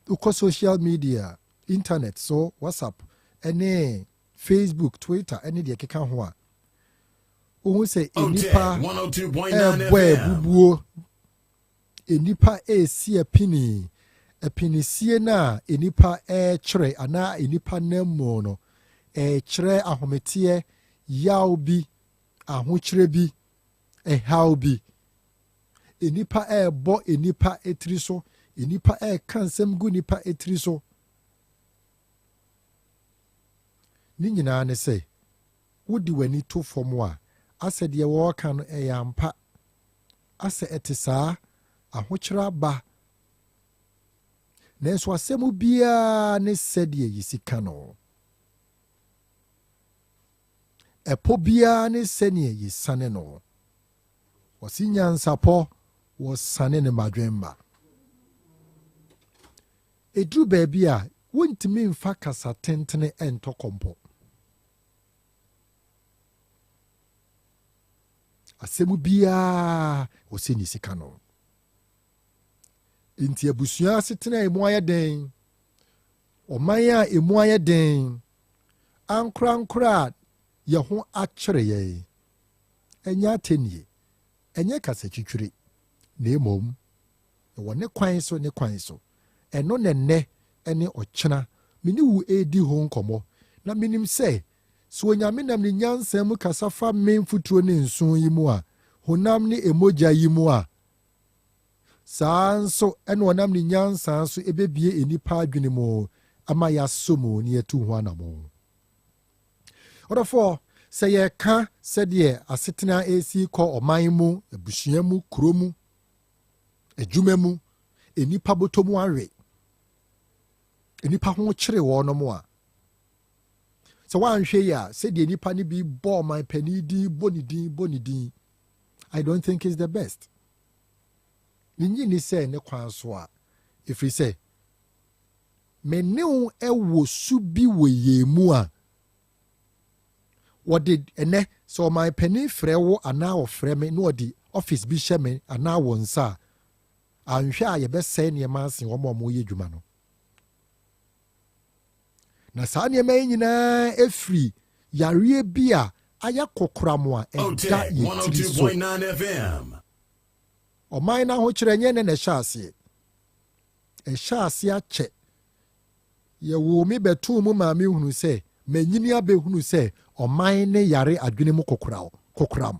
Wokɔ social media, internet so, WhatsApp ne Facebook, Twitter ne deɛ ɛkeka ho a, wohu sɛ nnipa ɛrebɔ abubuo, nnipa ɛresi apini. Apinisie no a nnipa ɛrekyerɛ anaa nnipa nam mu no, ɛrekyerɛ ahometeɛ, yaw bi, ahokyerɛ bi, ɛhaw bi. Nnipa ɛrebɔ nnipa tiri so, nnipa ɛreka nsɛm gu nnipa tiri so. Ne nyinaa ne sɛ, wode w'ani to fam a, asɛ deɛ wɔreka no ɛyɛ ampa. Asɛ ɛte saa, ahokyerɛ aba. Nanso asɛm biara ne sɛdeɛ yɛsi ka no. Ɛpɔ biara ne sɛdeɛ yɛsiane no. Wɔse nyansapɔ wɔsane ne mmadwemma. Ɛduru baabi a, wontumi mfa kasa tentene ntɔ kɔmpɔ. Asɛm biara wɔ sɛ ne sika no. Nti abusua asetena a emu ayɛ den, ɔman a emu ayɛ den, ankorankoro a yɛn ho akyere yɛn, ɛnyɛ atɛnnie, ɛnyɛ kasatwitwiri, na mmom ɛwɔ ne kwan so ne kwan so. Ɛno na nnɛ ne ɔkyena me ne wo redi ho nkɔmmɔ, na menim sɛ, sɛ Onyame nam ne nyansa mu kasa fa me mfuturo ne nso yi mu a, honam ne emogya yi mu a, saa ara nso na ɔnam ne nyansa so bɛbue nnipa adwene mu ama yɛasɔ mu na yɛatu ho anammɔn. Ɔdɔfoɔ, sɛ yɛreka sɛdeɛ asetena resi kɔ ɔman mu, abusua mu, kuro mu, adwuma mu, nnipa bɔtɔ mu awe, nnipa ho kyere wɔnom a, sɛ woanhwɛ yi a, sɛdeɛ nnipa no bi bɔ ɔman panin din, bɔ ne din, bɔ ne din, I don't think it's the best. Mennye nni sɛ ne kwan so a, ɛfiri sɛ me ne wo wɔ su bi wɔ yɛn mu a, wɔde ɛnɛ sɛ ɔman panin frɛ wo anaa ɔfrɛ me na ɔde office bi hyɛ me anaa wo nsa a, anhwɛ a yɛbɛsɛe nneɛma asen wɔn a wɔreyɛ adwuma no. Na saa nneɛma yi nyinaa ɛfiri yareɛ bi a ayɛ kokoram a ɛda yɛn tiri so. Ɔman no ahokyerɛ nyɛ nnɛ na ɛhyɛ aseɛ. Ɛhyɛ aseɛ akyɛ. Yɛwoo me bɛtoo mu maa mehunu sɛ, manyini abɛhunu sɛ ɔman ne yare adwene mu kokoram.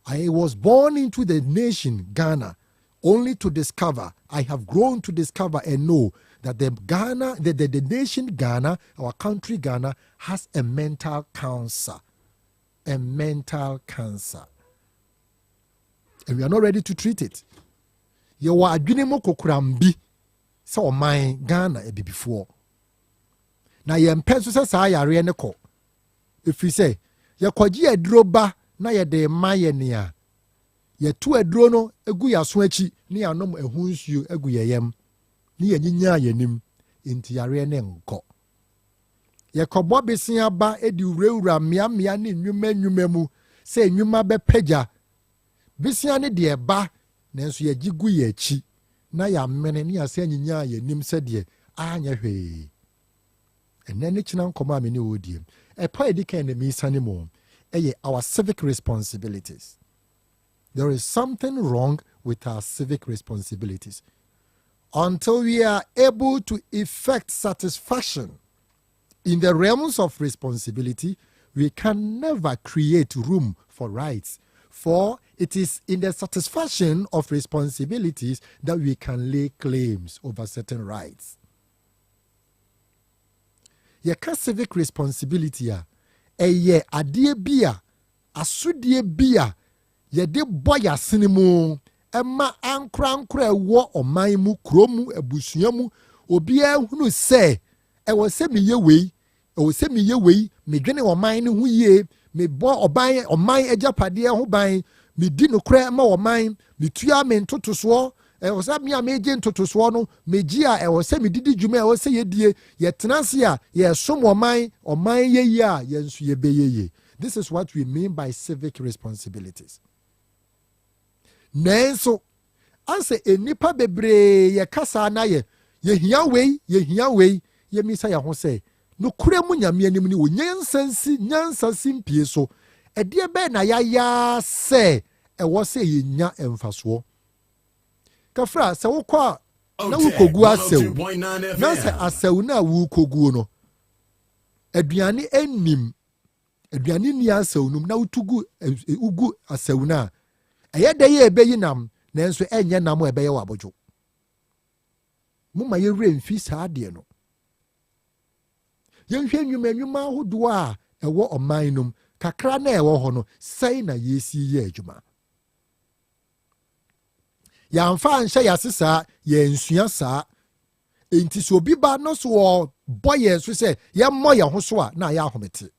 I was born into the nation Ghana only to discover, I have grown to discover and know that the Ghana, the nation Ghana, our country Ghana, has a mental cancer. A mental cancer. And we are not ready to treat it. Yɛwɔ adwene mu kokoram bi sɛ ɔman Ghana abibifoɔ. Na yɛmpɛ nso sɛ saa yareɛ no kɔ. Ɛfiri sɛ, yɛkɔgye aduro ba na yɛde ma yɛ nea yɛto aduro no gu yɛaso akyi ne yɛanom ɛho nsuo agu yɛn yam ne yɛnyinyaa yɛn anim, nti yareɛ no nkɔ. Yɛkɔbɔ besea ba de wurawura mmeammea ne nnwuma nnwuma mu sɛ nnwuma bɛpagya. Besea no deɛ ba, nanso yɛgye gu yɛn akyi na yɛamene ne yɛasɛ anyinyaa yɛn anim sɛdeɛ anyɛ hwee. Ɛnɛ ne kyena nkɔmmɔ a me ne wo die. Ɛpa a ɛdi kan na meresane mu ɛyɛ our civic responsibilities. There is something wrong with our civic responsibilities. Until we are able to effect satisfaction in the realms of responsibility, we can never create room for rights. For it is in the satisfaction of responsibilities that we can lay claims over certain rights. Yɛka civic responsibility a, ɛyɛ adeɛ bi a, asodie bi a yɛde bɔ yɛasene mu ɛma ankorankora ɛwɔ ɔman mu, kuro mu, abusua mu, obiara hunu sɛ ɛwɔ sɛ meyɛ wei, ɛwɔ sɛ meyɛ wei, medwene ɔman no ho yie, mebɔ ɔman agyapadeɛ ho ban, medi nokorɛ ma ɔman, metua me ntotosoɔ, ɛwɔ sɛ me a megye ntotosoɔ no, megye a ɛwɔ sɛ medidi dwuma a ɛwɔ sɛ yɛdie, yɛtena ase a yɛsom ɔman, ɔman yɛ yie a yɛn nso yɛbɛyɛ yie. This is what we mean by civic responsibilities. Nanso, ansɛ nnipa bebree yɛka saa na yɛ Yɛhia wei, yɛhia wei. Yɛmmisa yɛn ho sɛ, nokorɛ mu Nyame anim ne wɔ nyansa nsi nyansa simpie so, ɛdeɛ bɛn na yɛayɛ ara sɛ ɛwɔ sɛ yɛnya mfasoɔ? Kafra, sɛ wokɔ a na wokɔgu asau, na sɛ asau no a worekɔguo no, aduane nnim, aduane nni asau no mu na wotu gu, wogu asau no a, ɛyɛ dɛ yɛ ɛbɛyi nam, nanso ɛnyɛ nam a ɛbɛyɛ wɔ abodwo. Momma yɛn werɛ mfi saa adeɛ no. Yɛnhwɛ nnwuma nnwuma ahodoɔ a ɛwɔ ɔman no mu, kakra na ɛwɔ hɔ no, sɛn na yɛsi yɛ adwuma. Yɛamfa anhyɛ yɛase saa, yɛnsua saa. Enti sɛ obi ba no so ɔbɔ yɛn so sɛ yɛmmɔ yɛn ho so a, na ayɛ ahomete.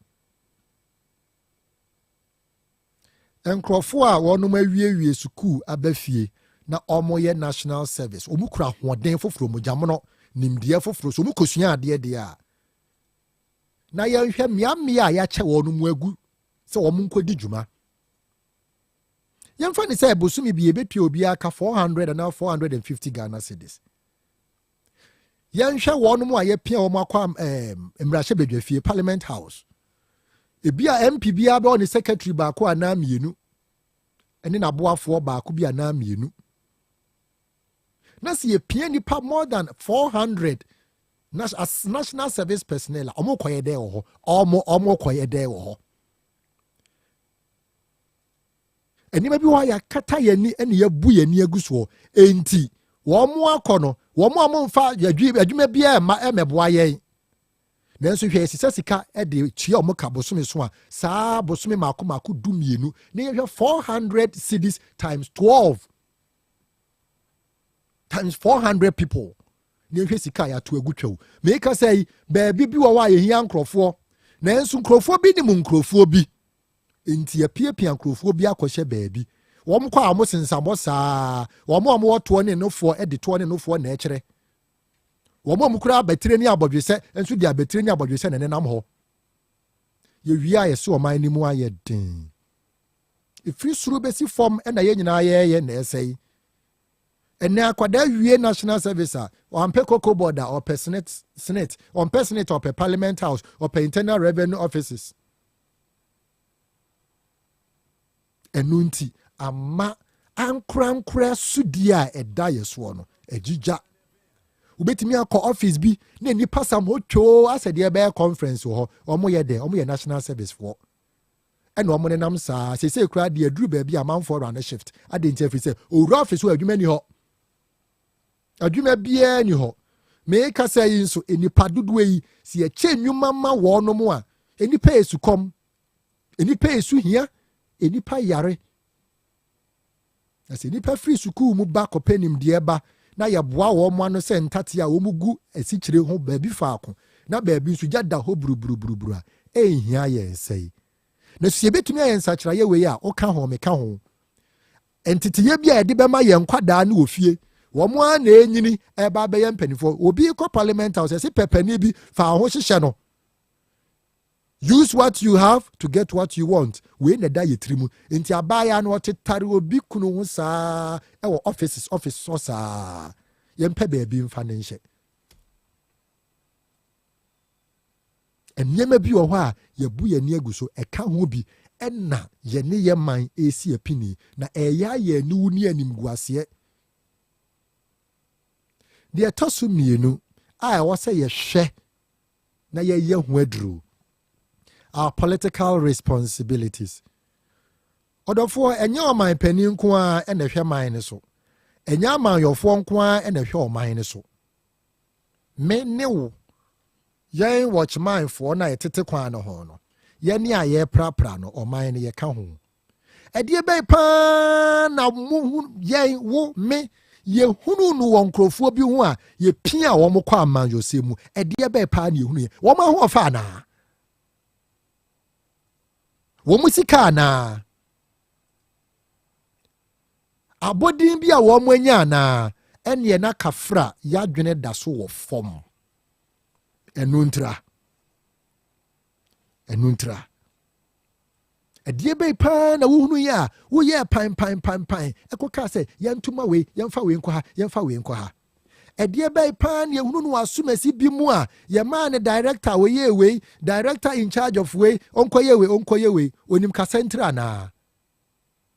Nkurɔfoɔ a wɔnom awiewie sukuu aba fie na wɔyɛ national service, wɔn kura ahoɔden foforɔ, mogyamono, nimdeɛ foforɔ, so wɔn kɔsua adeɛ deɛ a, na yɛnhwɛ mmeammea a yɛakyɛ wɔn mu agu sɛ wɔn nkɔdi dwuma. Yɛmfa ne sɛ bosome bi yɛbɛtua obiara ka 400 anaa 450 Ghana cedis. Yɛnhwɛ wɔn a yɛpia wɔn akɔ mmarahyɛbadwafie, Parliament House. Ebi a MP biara bɛwɔ ne secretary baako anaa mmienu ne n'aboafoɔ baako bi anaa mmienu. Na sɛ yɛpia nipa more than 400 as national service personnel a, wɔn kɔyɛ dɛ wɔ hɔ. Wɔn kɔyɛ dɛ wɔ hɔ. Nneɛma bi wɔ hɔ a yɛakata yɛn ani na yɛabu yɛn ani agu soɔ. Enti wɔn akɔ no, wɔn a wɔmfa adwuma biara mma mmɛboa yɛn. Nanso hwɛ, yɛsesa sika de tua wɔn ka bosome so a, saa bosome mako mako 12, na yɛhwɛ 400 cedis times 12 times 400 people, na yɛhwɛ sika a yɛato agu twɛw. Meka sɛ yi, baabi bi wɔ hɔ a yɛhia nkurɔfoɔ, nanso nkurɔfoɔ bi nim nkurɔfoɔ bi. Enti yɛapiapia nkurɔfoɔ bi akɔhyɛ baabi. Wɔn kɔ a wɔn sensabɔ saa. Wɔn a wɔwɔ toɔ ne nofoɔ de toɔ ne nofoɔ na ɛkyerɛ. Wɔn a wɔkura abatire ne abɔdwesɛ nso de abatire ne abɔdwesɛ na ɛnenam hɔ. Yɛwie a yɛse ɔman no mu ayɛ den. Ɛfiri soro bɛsi fam na yɛn nyinaa yɛreyɛ na ɛsɛe. Ɛnɛ akwadaa wie national service a, ɔampɛ cocoa board a, ɔpɛ senate, senate, ɔmpɛ senate a, ɔpɛ parliament house, ɔpɛ internal revenue offices. Ɛno nti, ama ankorankora sodie a ɛda yɛ soɔ no agyigya. Wobɛtumi akɔ office bi na nnipa sam hɔ twoo asɛ deɛ ɛbɛyɛ conference wɔ hɔ. Wɔn yɛ dɛ, wɔn yɛ national service foɔ. Ɛna wɔn nenam saa. Seesei koraa deɛ aduru baabi a amanfoɔ run shift. Adɛn nti? Ɛfiri sɛ owura office hɔ adwuma ni hɔ. Adwuma biara ni hɔ. Meekasa yi nso, nnipa dodoɔ yi, sɛ yɛkyɛ nnwuma ma wɔnom a, nnipa yɛ sukɔm, nnipa yɛ suhia, nnipa yare. Na sɛ nnipa firi sukuu mu ba kɔpɛ nimdeɛ ba na yɛboa wɔn ano sɛ ntate a wɔgu asikyire ho baabi faako na baabi nso gya da hɔ buruburuburuburu a, ɛnhia yɛn sɛe. Na sɛ yɛbɛtumi ayɛ nsakyeraeɛ wei a, woka ho, meka ho. Nteteyɛ bi a yɛde bɛma yɛn nkwadaa no wɔ fie, wɔn ara na ɛnyini ɛba abɛyɛ mpanimfoɔ. Obi kɔ parliament house, ɛsɛ pɛpɛni bi fa ho hyehyɛ no. Use what you have to get what you want. Wei na ɛda yɛ tiri mu. Nti abaayewa no ɔtetare obi kunu ho saa ɛwɔ offices office hɔ saa. Yɛmpɛ baabi mfa ne nhyɛ. Nneɛma bi wɔ hɔ a yɛbu yɛn ani agu so, ɛka ho bi ɛna yɛne yɛ man ɛresi apini na ɛyɛ ayɛ aniwu ne animguaseɛ. Deɛ ɛtɔ so mmienu a ɛwɔ sɛ yɛhwɛ na yɛyɛ ho aduru, our political responsibilities. Ɔdɔfoɔ, ɛnyɛ ɔman panin nko ara na ɛhwɛ man no so. Ɛnyɛ amanyɔfoɔ nko ara na ɛhwɛ ɔman no so. Me ne wo, yɛn watchmanfoɔ no a yɛtete kwan no ho no, yɛne a yɛreprapra no, ɔman no yɛka ho. Ɛdeɛ bɛn paa na mo yɛn, wo, me, yɛhunu no wɔ nkurɔfoɔ bi ho a yɛpia wɔn kɔ amanyɔsɛm mu? Ɛdeɛ bɛn paa na yɛhunu yɛ? Wɔn ahoɔfɛ anaa? Wɔn sika anaa? Abɔdin bi a wɔn anya anaa? Ɛneɛ na kafra yɛadwene da so wɔ fam. Ɛno ntira. Ɛno ntira. Ɛdeɛ bɛyi paa na wohunu yi a woyɛɛ pan pan pan pan ɛkɔ kaa sɛ yɛntoma wei, yɛmfa wei nkɔ ha, yɛmfa wei nkɔ ha. Ɛdeɛ bɛn paa na yɛhunu no wɔ asomasi bi mu a yɛmaa no director a ɔyɛɛ wei, director in charge of wei, ɔnkɔyɛ wei, ɔnkɔyɛ wei? Ɔnim kasa ntiri anaa?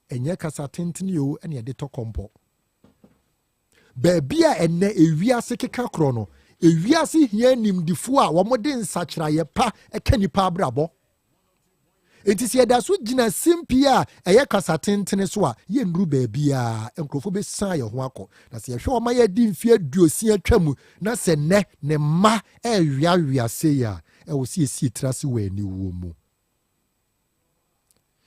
Ɛnyɛ kasa tentene o ɛne ɛde tɔ kɔmpɔ. Baabi a ɛnɛ ewiase keka korɔ no, ewiase hia nimdifoɔ a wɔde nsakyeraeɛ pa ɛka nipa abrabɔ. Enti sɛ yɛda so gyina simpie a ɛyɛ kasa tentene so a, yɛnnuru baabiara. Nkurɔfoɔ bɛsan yɛn ho akɔ. Na sɛ yɛhwɛ ɔman yi adi mfeɛ 60 atwa mu na sɛ nnɛ ne mma ɛreweawea sei a, ɛwɔ sɛ yɛsi tiri ase wɔ aniwuo mu.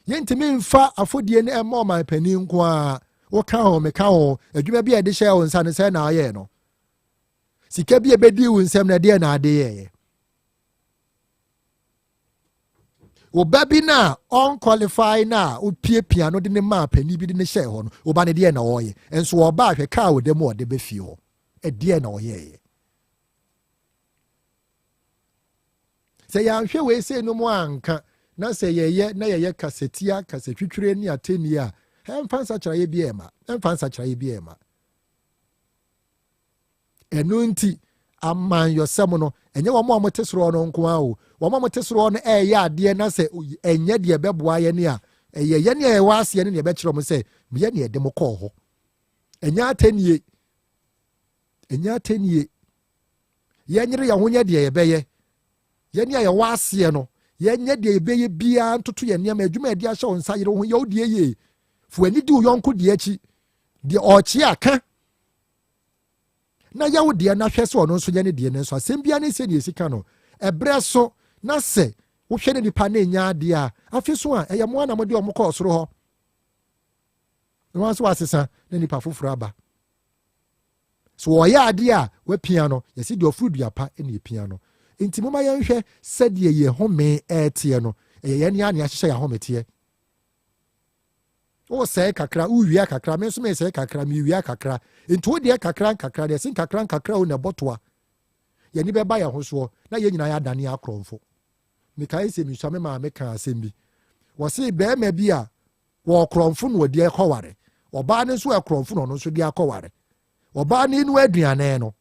Yɛntumi mfa afɔdie no ɛma ɔman panin nko ara. Woka ho, meka ho, adwuma bi a yɛde hyɛɛ wo nsa no sɛ na ayɛɛ no. Sika bi a ɛbɛdii wo nsam no ɛdeɛ na ade yɛeɛ. Wo ba bi no a ɔnqualify no a wopiapia no de ne maa panin bi de ne hyɛɛ hɔ no, wo ba no deɛ na ɔreyɛ? Nso ɔba ahwɛ kaa ɔda mu a ɔde bɛ fie hɔ, ɛdeɛ na ɔyɛeɛ? Sɛ yɛanhwɛ wei sei no mu anka na sɛ yɛyɛ na yɛyɛ kasatia, kasatwitwire ne atɛnnie a, ɛmfa nsakyeraeɛ bi ɛmma, ɛmfa nsakyeraeɛ bi ɛmma. Ɛno nti, amanyɔsɛm no, ɛnyɛ wɔn a wɔte soro no nko ara o. Wɔn a wɔte soro no ɛreyɛ adeɛ na sɛ ɛnyɛ deɛ ɛbɛboa yɛn a, ɛyɛ yɛn a yɛwɔ aseɛ no na yɛbɛkyerɛ wɔn sɛ yɛn na yɛde mo kɔɔ hɔ. Ɛnyɛ atɛnie. Ɛnyɛ atɛnie. Yɛnyere yɛn ho nyɛ deɛ yɛbɛyɛ. Yɛn a yɛwɔ aseɛ no, yɛnyɛ deɛ yɛbɛyɛ biara ntoto yɛn nneɛma. Adwuma a yɛde ahyɛ wo nsa, yere wo ho yɛ wo deɛ yie. Fo ani di wo yɔnko deɛ akyi. Deɛ ɔrekyea ka. Na yɛ wo deɛ na hwɛ sɛ ɔno nso yɛ ne deɛ. Nanso asɛm biara ne sɛdeɛ ɛsi ka no, ɛberɛ so na sɛ wohwɛ ne nipa na ɛnya adeɛ a, afe so a, ɛyɛ mo ara na mode wɔn kɔɔ soro hɔ. Na wɔn nso asesa na nipa foforɔ aba. So wɔyɛ adeɛ a wapia no, yɛsi deɛ ɔforo dua pa na ɛpia no. Nti momma yɛnhwɛ sɛdeɛ yɛn home ɛreteɛ no, ɛyɛ yɛn ara na yɛahyehyɛ yɛn ahometeɛ. Wosɛe kakra, wowia kakra, me nso mesɛe kakra, mewia kakra. Nti wo deɛ kakra nkakra, deɛ ɛse nkakra nkakra o na ɛbɔtoa. Yɛn ani bɛba yɛn ho soɔ na yɛn nyinaa yɛadane akorɔmfo. Mekae sɛ mesua me maame kaa asɛm bi. Wɔse barima bi a wɔ korɔmfo na ɔde akɔware. Ɔbaa no nso yɛ korɔmfo na ɔno nso de akɔware. Ɔbaa no enu aduane no,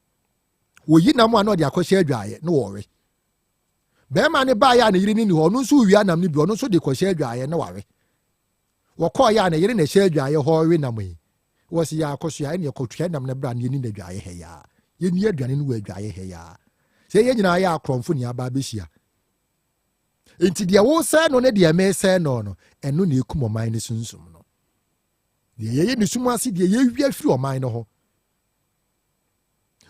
wɔyi nam a na ɔde akɔhyɛ adwaeɛ na wɔwe. Barima no baeɛ a ne yere no ni hɔ, ɔno nso wia nam no bi, ɔno nso de kɔhyɛ adwaeɛ na wawe. Wɔkɔeɛ a ne yere na ɛhyɛ adwaeɛ hɔ rewe nam yi. Wɔse yɛ akɔsoa ɛne ɛkɔtua nam no bra na yɛni no adwaeɛ ha yi ara. Yɛnni aduane no wɔ adwaeɛ ha yi ara. Sɛ yɛn nyinaa yɛ akorɔmfo ne aba abɛhyia. Enti deɛ wosɛe no ne deɛ mesɛe no no, ɛno na ɛkum ɔman no sunsum no. Deɛ yɛyɛ ne sum ase, deɛ yɛwia firi ɔman no ho.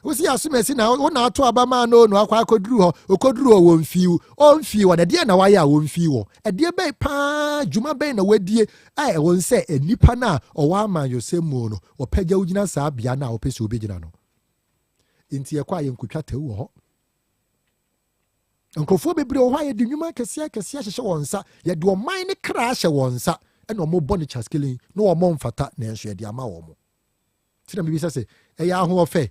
Wosi asomasi na wo na ato aba maa no no akɔ akɔduru hɔ, ɔkɔduru hɔ wɔmfii wo, ɔmfii wɔ, na ɛdeɛ na wayɛ a wɔmfii wɔ? Ɛdeɛ bɛn paa, dwuma bɛn na wadie a ɛwɔ sɛ nnipa no a ɔwɔ amanyɔsɛm mu no wɔpɛgya wo gyina saa bea no a wɔpɛ sɛ wobɛgyina no? Nti yɛkɔ a yɛnkɔtwa tɛw wɔ hɔ. Nkurɔfoɔ bebree wɔ hɔ a yɛde nnwuma akɛseɛ akɛseɛ ahyehyɛ wɔn nsa, yɛde ɔman ne kra ahyɛ wɔn nsa, ɛna wɔbɔ no kyaskelen na wɔn mfata, nanso yɛde ama wɔn. Nti na mebisa sɛ, ɛyɛ ahoɔfɛ,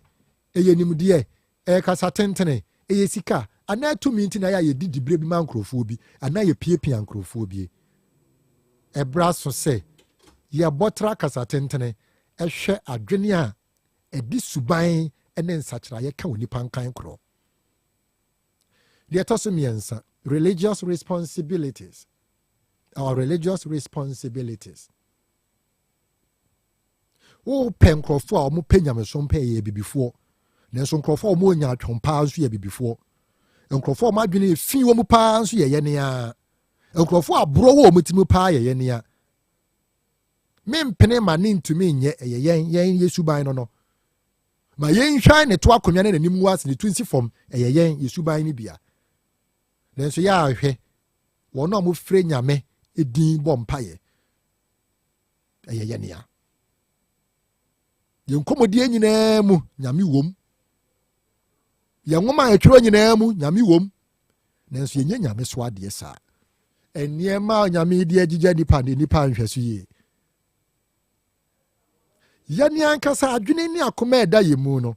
ɛyɛ nimdeɛ, ɛyɛ kasa tentene, ɛyɛ sika, anaa tumi nti na ɛyɛ a yɛdi diberɛ bi ma nkurɔfoɔ bi, anaa yɛpiapia nkurɔfoɔ bi? Ɛberɛ aso sɛ yɛbɔ tra kasa tentene hwɛ adwene a ɛde suban ne nsakyeraeɛ ka onipa nkan korɔ. Deɛ ɛtɔ so mmiɛnsa, religious responsibilities. Our religious responsibilities. Wopɛ nkurɔfoɔ a wɔpɛ nyamesom pɛ yɛ abibifoɔ, nanso nkurɔfoɔ a wɔwɔ nyaatwom paa nso yɛ abibifoɔ. Nkurɔfoɔ a wɔn adwene yɛ fi wɔ mu paa nso yɛ yɛn ara. Nkurɔfoɔ a aborɔ wɔ wɔn tirim paa yɛ yɛn ara. Mempene ma ne ntumi nyɛ ɛyɛ yɛn yɛn yɛ suban no no. Ma yɛnhwan ne to akonnwa ne n'anim ngu ase ne to nsi fam ɛyɛ yɛn yɛ suban no bia. Nanso yɛ ahwɛ wɔn a wɔfrɛ Nyame din bɔ mpaeɛ ɛyɛ yɛn nea. Yɛn nkɔmmɔdie nyinaa mu, Nyame wom. Yɛn nwoma a yɛtwerɛ nyinaa mu, Nyame wom. Nanso yɛnyɛ Nyame so adeɛ saa. Nneɛma a Nyame de agyigya nipa ne nipa nhwɛ so yie. Yɛn ankasa adwene ne akoma ɛda yɛn mu no,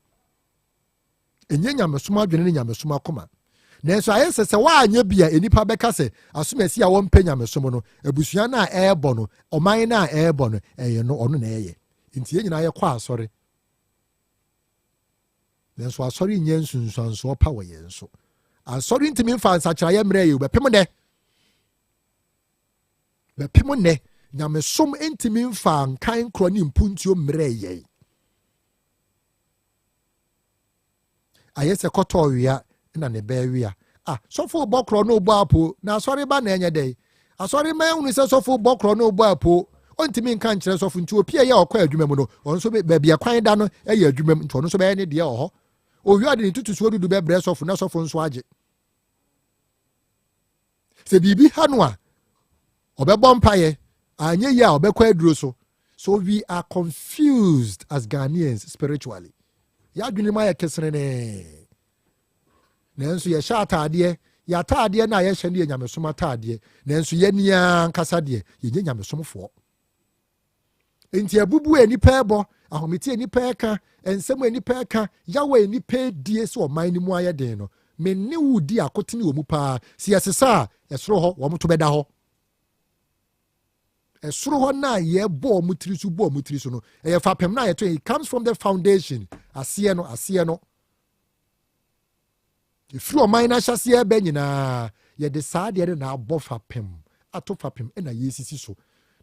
Ɛnyɛ nyamesom adwene ne nyamesom akoma. Nanso ayɛ sɛ sɛ woanyɛ bi a nnipa bɛka sɛ asomasi a wɔmpɛ nyamesom no, abusua no a ɛrebɔ no, ɔman no a ɛrebɔ no, ɛyɛ no, ɔno na ɛyɛ. Nti yɛn nyinaa yɛkɔ asɔre. Nanso asɔre nyɛ nsunsuansoɔ pa wɔ yɛn so. Asɔre ntumi mfa nsakyeraeɛ mmerɛ yɛ bɛpem nnɛ. Bɛpem nnɛ, nyamesom ntumi mfa nkan korɔ ne mpuntuo mmerɛ yɛn. Ayɛ sɛ kɔtɔ ɔwea na ne bɛɛ wea. Ah, sɔfo bɔ korɔ no bɔ apo na asɔre ba na ɛnyɛ dɛn. Asɔre ma ehunu sɛ sɔfo bɔ korɔ no bɔ apo. Ɔntumi nka nkyerɛ sɔfo nti opie yɛ ɔkɔ adwuma mu no, ɔno nso baabi ɛkwan da no yɛ adwuma mu nti ɔno nso bɛyɛ ne deɛ wɔ hɔ. Owie ɔde ne ntotosoɔ dudu bɛbrɛ sɔfo na sɔfo nso agye. Sɛ biribi ha no a, ɔbɛbɔ mpaeɛ, anyɛ yie a ɔbɛkɔ aduro so. So we are confused as Ghanaians spiritually. Yɛadwene mu ayɛ keserenee. Nanso yɛhyɛ ataadeɛ, yɛ ataadeɛ no a yɛhyɛ no yɛ nyamesom ataadeɛ. Nanso yɛn ankasa deɛ, yɛnyɛ nyamesomfoɔ. Nti abubu a nnipa ɛbɔ, ahomete a nnipa ɛka, nsɛm a nnipa ɛka, yaw a nnipa ɛdie sɛ ɔman no mu ayɛ den no, me ne wo di akotene wɔ mu paa. Sɛ yɛsesa a, ɛsoro hɔ, wɔn to bɛda hɔ. Ɛsoro hɔ no a yɛbɔ wɔn tiri so bɔ wɔn tiri so no, ɛyɛ fapem no a yɛto. It comes from the foundation. Aseɛ no, aseɛ no. Ɛfiri ɔman no ahyɛseɛ bɛ nyinaa, yɛde saa adeɛ no na abɔ fapem, ato fapem ɛna yɛsisi so.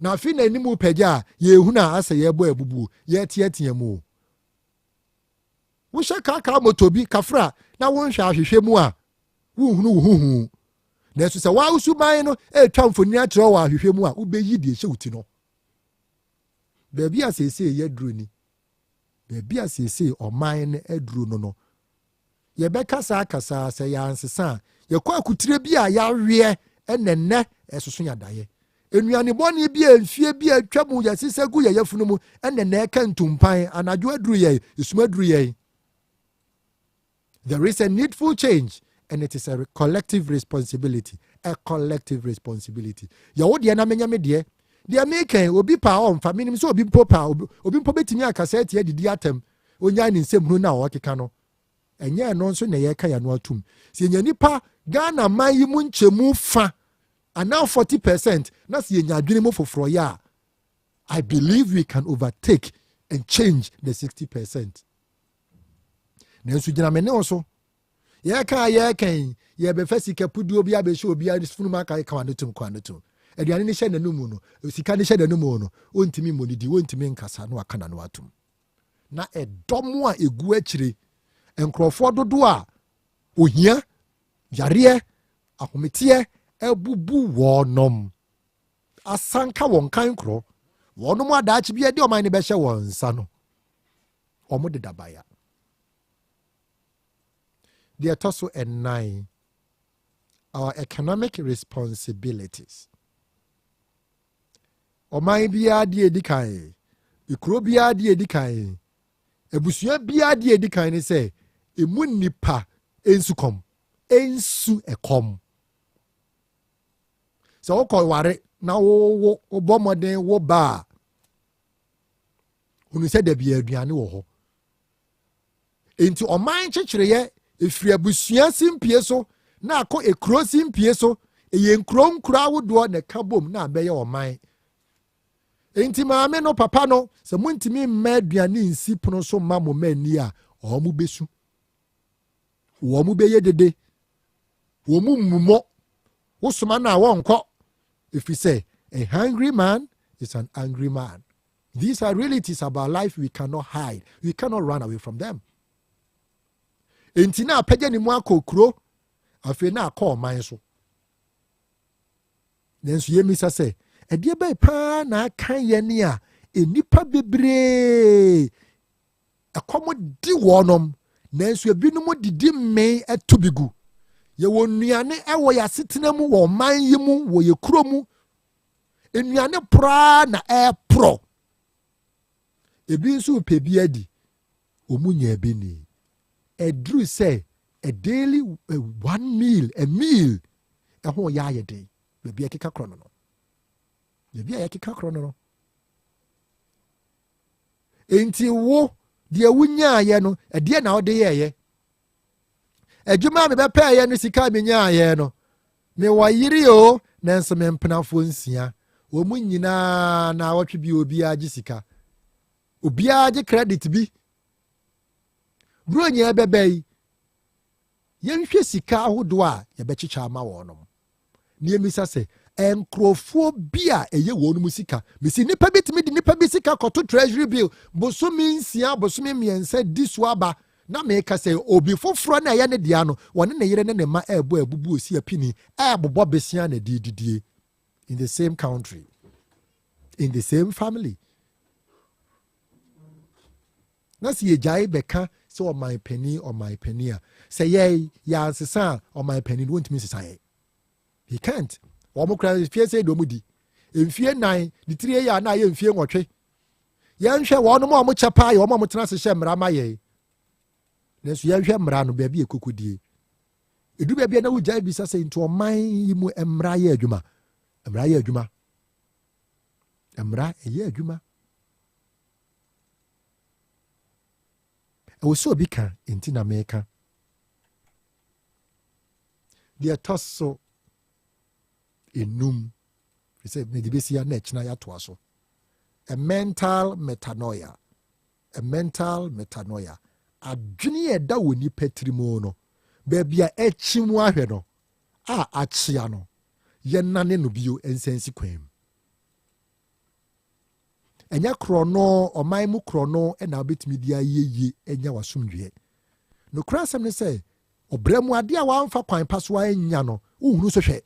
Na afei na anim pagya a yɛhunu a asɛ yɛbɔ abubuo, yɛteatea mu o. Wohyɛ kaakaa moto bi kafra na wonhwɛ ahwehwɛ mu a, wonhunu wo ho hu. Nanso sɛ woawosu ban no ɛretwa mfoni akyerɛ wɔ ahwehwɛ mu a, wobɛyi deɛ ɛhyɛ wo ti no. Baabi a seesei yɛaduro ni, baabi a seesei ɔman no aduro no no, yɛbɛkasa akasa sɛ yɛansesa a, yɛkɔ akutire bi a yɛaweɛ ɛnɛ nnɛ ɛsoso yɛadaeɛ. Nnuane bɔne bi a mfie bi a atwa mu yɛsesa gu yɛ yafunu mu ɛnɛ na ɛka ntumpan anadwo aduru yɛn, esum aduru yɛn. There is a needful change and it is a collective responsibility. A collective responsibility. Yɛwo deɛ na menyɛ me deɛ. Deɛ mekɛn obi pa ɔmfa menim sɛ obi mpo pa obi mpo bɛtumi akasa atia didi atam onyaa ne nsɛm hunu no a ɔkeka no. Ɛnyɛ ɛno nso na yɛka yɛn ano atum. Sɛ yɛnya nipa Ghana man yi mu nkyɛmu fa anaa 40% na sɛ yɛnya adwene mu foforɔ yɛ a, I believe we can overtake and change the 60%. Nanso gyina me ne wo so. Yɛka a yɛka yi, yɛbɛfa sika puduo bi abɛhyɛ obi funum aka ka wano tom kwan no tom. Aduane no hyɛ n'anum no, sika no hyɛ n'anum no, ɔntumi mmɔ ne di, ɔntumi nkasa na waka n'ano atom. Na ɛdɔm a egu akyire, nkurɔfoɔ dodoɔ a ohia, yareɛ, ahometeɛ abubu wɔnom. Asanka wɔn kan korɔ, wɔnom adaakye bi ɛde ɔman no bɛhyɛ wɔn nsa no, wɔn deda baya. Deɛ ɛtɔ so ɛnan, our economic responsibilities. Ɔman biara deɛ edi kan, ekuro biara deɛ edi kan, abusua biara deɛ edi kan ne sɛ emu nipa nsu kɔm, nsu ɛkɔm. Sɛ wokɔ ware na wowo wobɔ mmɔden wo ba a, hunu sɛ dabi aduane wɔ hɔ. Nti ɔman kyekyereyɛ efiri abusua simpie so na akɔ ekuro simpie so, ɛyɛ nkuro nkuro ahodoɔ na ɛka bom na abɛyɛ ɔman. Nti maame no, papa no, sɛ montumi mma aduane nsi pono so mma mo mma ani a, wɔn bɛsu, wɔn bɛyɛ dede, wɔn mu mmumɔ, wosoma no a wɔnkɔ, ɛfiri sɛ a hungry man is an angry man. These are realities about life we cannot hide, we cannot run away from them. Nti na apagya ne mu akɔ kuro, afei na akɔ ɔman so. Nanso yɛmmisa sɛ ɛdeɛ bɛyɛ paa na aka yɛn a nnipa bebree ɛkɔm di wɔnom, nanso ebinom didi mmɛn ɛto bi gu. Yɛwɔ nnuane ɛwɔ yɛ asetena mu wɔ ɔman yi mu, wɔ yɛ kuro mu, nnuane poraa na ɛɛporɔ. Ebi nso pɛ bi adi, wɔn nya bi ni. Ɛduru sɛ a daily a one meal, a meal ɛho yɛ ayɛ den. Baabi a yɛkeka korɔ no no, baabi a yɛkeka korɔ no no. Nti wo deɛ wonyaayɛ no, ɛdeɛ na wode yɛɛyɛ? Adwuma a mebɛpɛɛyɛ no, sika a menyaayɛ no, mewɔ yere o, nanso me mpenafoɔ 6, wɔn mu nyinaa na awɔtwe bi obiara gye sika, obiara gye credit bi. Buronya ɛbɛba yi, yɛnhwɛ sika ahodoɔ a yɛbɛkyekyɛ ama wɔnom na yɛmmisa sɛ, nkurɔfoɔ bi a ɛyɛ wɔn mu sika. Mesi nipa bi tumi de nipa bi sika kɔto Treasury Bill bosome 6, bosome 3 di so aba, na meka sɛ obi foforɔ na ɛyɛ ne dea no, wɔne ne yere ne ne mma ɛrebɔ abubu osi apini ɛrebobɔ besia na di didie in the same country, in the same family. Na sɛ yɛgyae bɛka sɛ ɔman panin, ɔman panin a, sɛ yɛ yɛansesa a, ɔman panin no wɔntumi nsesa yɛ. He can't. Wɔn kura fie sɛ ɛdɔm di mfie 4 ne tiri yɛ a na ayɛ mfie 8. Yɛnhwɛ wɔn a wɔn kyɛ paa yɛ wɔn a wɔtena ase hyɛ mmara ma yɛn, nanso yɛnhwɛ mmara no baabi ekoko die edu baabi a na wogya bisa sɛ, nti ɔman yi mu mmara yɛ adwuma? Mmara yɛ adwuma? Mmara ɛyɛ adwuma? Ɛwɔ sɛ obi ka, nti na meka. Deɛ ɛtɔ so 5 sɛ mede bɛsi ya na ɛkyena yɛatoa so, a mental metanoia. A mental metanoia, adwene a ɛda wɔ nipa tiri mu no, baabi a ɛkyi mu ahwɛ no a akyea no, yɛnane no bio nsansi kwan mu. Ɛnyɛ korɔno, ɔman mu korɔno ɛna wobɛtumi de ayɛ yie anya w'asomdwoeɛ. Nokorɛ asɛm ne sɛ, ɔbrɛ mu adeɛ a wamfa kwan pa so anya no, wohunu so hwɛ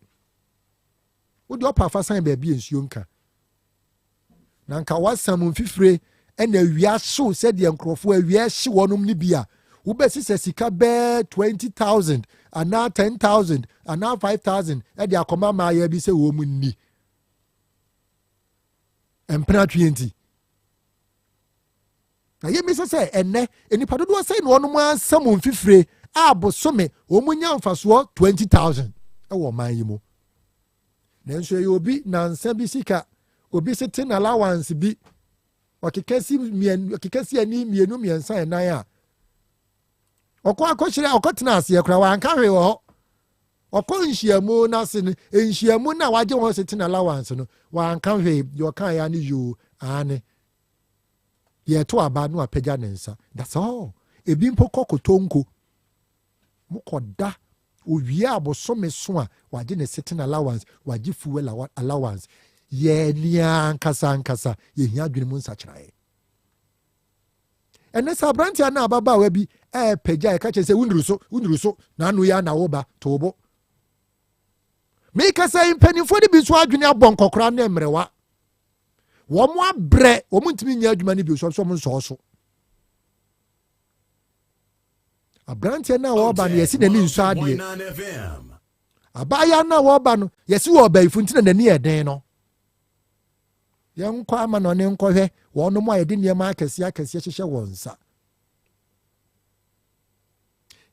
wode ɔpa afa san baabi a nsuo nka na nka wasam mfifire ɛna awia hyew sɛdeɛ nkurɔfoɔ awia hye wɔnom no bi a, wobɛsi sɛ sika bɛɛ 20,000 anaa 10,000 anaa 5,000 ɛde akɔma mmaayɛ bi sɛ wɔn mu nni mpena twe. Nti na yɛmmisa sɛ, ɛnɛ nipa dodoɔ sɛ na wɔnom asam mfifire a bosome wɔn nya mfasoɔ 20,000 ɛwɔ ɔman yi mu? Nanso ɛyɛ obi nansa bi sika, obi sitting allowance bi, ɔkeka si mmienu, ɔkeka si ani 2, 3, 4 a ɔkɔ akɔhyerɛ, ɔkɔtena aseɛ koraa wanka hwee wɔ hɔ. Ɔkɔ nhyiamu n'ase no, nhyiamu no a wagye wɔn sitting allowance no, wanka hwee. Deɛ ɔka ya ne yoo aane, yɛto aba no apagya ne nsa. That's all. Ebi mpo kɔ kotonko mokɔda owie abosome so a, wagye ne sitting allowance, wagye fuel allowance. Yɛ nia ankasa ankasa yɛhia adwene mu nsakyerɛeɛ. Ɛnɛ sɛ aberanteɛ no ababaawa bi ɛɛpagya, ɛka kyerɛ sɛ wonuru so, wonuru so na ano yi ana woba toobo. Meka sɛ mpanimfoɔ no bi nso adwene abɔ nkɔkora ne mmerewa, wɔn abrɛ, wɔn ntumi nyɛ adwuma no bi so, wɔn nsɔɔ so. Aberanteɛ no a wɔreba no, yɛsi n'ani nsɔ adeɛ. Abaayewa no a wɔreba no, yɛsi wɔ ɔbɛyifo nti na n'ani yɛ den no. Yɛnkɔ ama na ɔne nkɔhwɛ wɔn a yɛde nneɛma akɛseɛ akɛseɛ hyehyɛ wɔn nsa.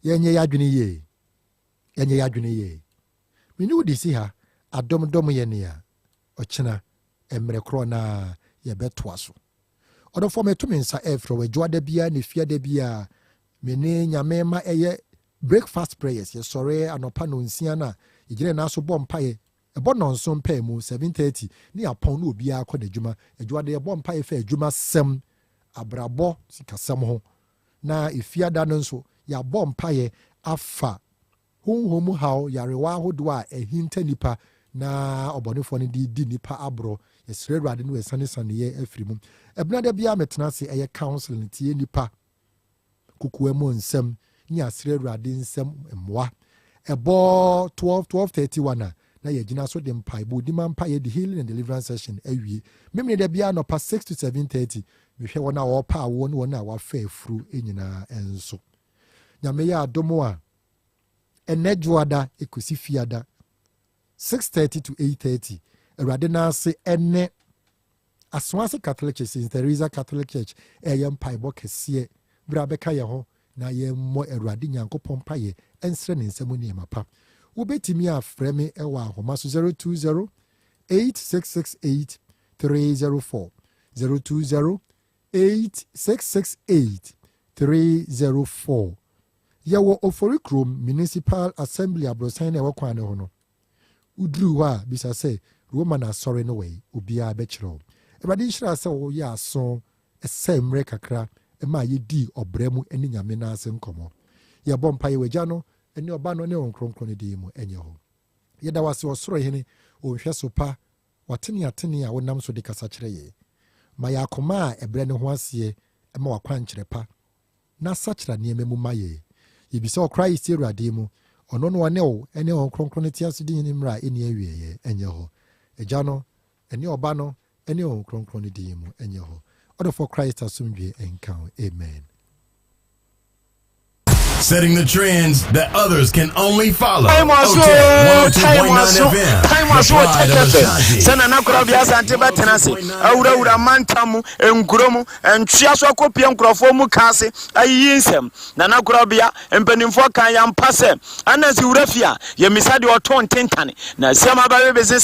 Yɛnyɛ yɛ adwene yie, yɛnyɛ yɛ adwene yie. Mene wo de si ha adomdom yɛ nea ɔkyena mmerɛ korɔ na yɛbɛtoa so. Ɔdɔfoɔ, meto me nsa ɛfrɛ wɔ adwoada biara ne fiada biara, me ne Nyame ma ɛyɛ breakfast prayers. Yɛsɔre anɔpa no 6 no a, yɛgyina nan so bɔ mpaeɛ. Ɛbɔ 7 mpae mu, 7:30 ne apɔn no, obiara kɔ n'adwuma. Adwoada yɛbɔ mpaeɛ fɛ adwuma sɛm, abrabɔ, sikasɛm ho, na efiada no nso yɛabɔ mpaeɛ afa honhom mu haw, yarewa ahodoɔ a ɛhinta nipa na ɔbɔnefoɔ no de di nipa aborɔ. Yɛsrɛ Awurade no ɛsanesane yɛ afiri mu. Ɛbena da biara metena ase, ɛyɛ counseling, tie nipa kokoa mu nsɛm ne asrɛ Awurade nsɛm mmoa. Ɛbɔ 12, 12:31 a, na yɛgyina so de mpaebɔ odi ma mpaeɛ de healing and deliverance session awie. Memene da biara nɔpa 6 to 7:30, mehwɛ wɔn a wɔrepa awoɔ ne wɔn a wɔafa afuru nyinaa. Nso Nyame yɛ adom a, ɛnɛ dwoada ɛkɔsi fiada 6:30 to 8:30, Awurade n'ase ɛne Asoase Catholic Church, St Teresa Catholic Church, ɛyɛ mpaebɔ kɛseɛ. Berɛ a bɛka yɛn ho na yɛmmɔ Awurade Nyankopɔn mpayɛ, ɛnsrɛ ne nsɛm nneɛma pa. Wobɛtumi afrɛ me ɛwɔ ahoma so 020 8668 304, 020 8668 304. Yɛwɔ Ofori Kurom Municipal Assembly aborɔsan na ɛwɔ kwan ne ho no. Woduru hɔ a, bisa sɛ Roman asɔre no wɔ yi, obiara bɛkyerɛ wo. Awurade nhyira sɛ woyɛ aso ɛsɛ mmerɛ kakra. maa yɛdii ɔbrɛ mu ne Nyame nan ase nkɔmmɔ. Yɛbɔ mpaeɛ wɔ Agya no ne Ɔba no ne Honhom Kronkron no din mu, ɛnyɛ hɔ. Yɛda wo ase Ɔsoro Hene wɔ nhwɛso pa, w'ateneatene a wonam so de kasa kyerɛ yɛn. Ma yɛn akoma a ɛbrɛ ne ho aseɛ ma w'akwankyerɛ pa na sakyera nneɛma mu ma yɛn. Yɛbisa wɔ Christ Awurade mu, ɔno na ɔne wo ne Honhom Kronkron no te ase di hene mmerɛ a ɛnni awieɛ. Ɛnyɛ hɔ. Agya no, ne Ɔba no, ne Honhom Kronkron no din mu. Ɛnyɛ hɔ. Ɔdɔfoɔ Christ asomdwie nka wo. Amen. Setting the trends that others can only follow. Time aso OTEC time 102.9 aso FM, time the aso wɔ pride Tech of FM Ashanti. sɛ Nana Korabea Asante bɛtena ase awurawura mantam mu nkuro mu ntwea so akɔpie nkurɔfoɔ mu ka ase ayiyi nsɛm. Nana Korabea mpanimfoɔ kan yɛmpa sɛ anansi wura fie a yɛmmisa deɛ ɔtɔ ntentane na asiam abɛwe bese sɛ.